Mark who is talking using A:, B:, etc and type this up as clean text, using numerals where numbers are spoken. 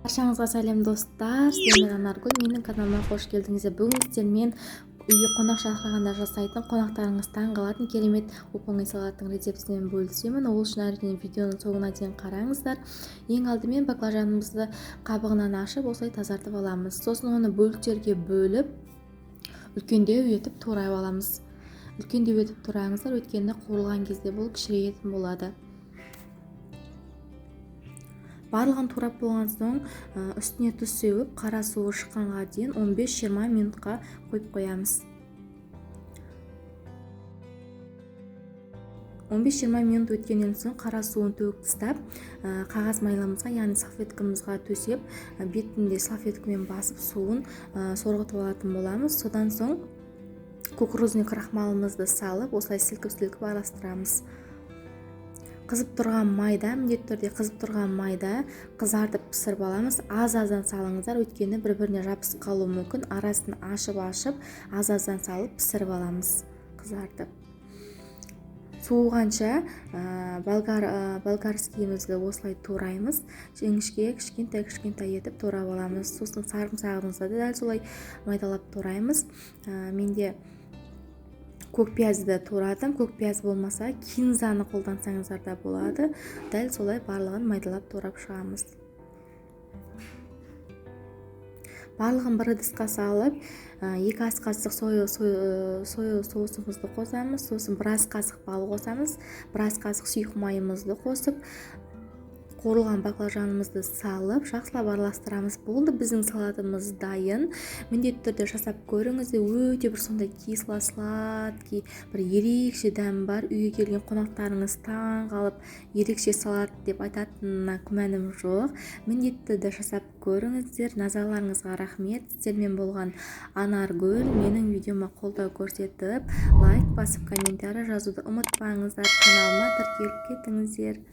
A: Баршаңызға сәлем, достар! Сіздермен Анаргүл. Менің каналыма қош келдіңіздер. Бүгін сіздермен үйге қонақ шақырғанда жасайтын, қонақтарыңыз таң қалатын керемет оп-оңай салаттың рецептісімен бөлісемін. Ол үшін, әрине, видеоның соңына дейін қараңыздар. Ең алдымен баклажанымызды қабығынан ашып, осылай тазартып аламыз. Сосын оны бөліктерге бөліп, үлкендеу етіп турап аламыз. Үлкендеу етіп тураңыздар, өйткені қуырылған кезде бұл кішірейетін болады. Барлығын турап болған соң, үстіне тұз сеуіп, қара суы шыққанға дейін 15-20 минутқа қойып қоямыз. 15-20 минут өткеннен соң қара суын төгіп тастап, қағаз майлымызға, яғни салфеткамызға төсеп, бетінде салфеткамен басып, суын сорғытып алатын боламыз. Содан соң кукурузный крахмалымызды салып, осылай сілкіп-сілкіп араластырамыз. Қызып тұрған майда, міндетті түрде қызып тұрған майда қызартып пісіріп аламыз. Аз-аздан салыңыздар, өйткені бір-біріне жабысып қалуы мүмкін. Арасын ашып-ашып, аз-аздан салып пісіріп аламыз, қызартып. Суығанша, болгарскийімізді осылай тураймыз. Жіңішке, кішкентай-кішкентай етіп турап аламыз. Сосын сарымсағымызды да дәл солай майдалап тураймыз. Менде көк пиязды турадым. Көк пияз болмаса, кинзаны қолдансаңыздар да болады. Дәл солай барлығын майдалап турап шығамыз. Барлығын бір ыдысқа салып, 2 ас қасық соя соусымызды қосамыз, сосын бір ас қасық бал қосамыз, бір ас қасық сұйық майымызды қосып, қуырылған баклажанымызды салып, жақсылап араластырамыз. Болды, біздің салатымыз дайын. Міндетті түрде жасап көріңіздер. Өте бір сондай кисло сладкий бір ерекше дәм бар. Үйге келген қонақтарыңыз таң қалып, ерекше салат деп айтатынына күмәнім жоқ. Міндетті түрде жасап көріңіздер. Назарларыңызға рахмет. Сіздермен болған Анаргүл. Менің видеома қолдау көрсетіп, лайк басып, комментарий жазуды ұмытпаңыздар. Каналыма тіркеліп кетіңіздер.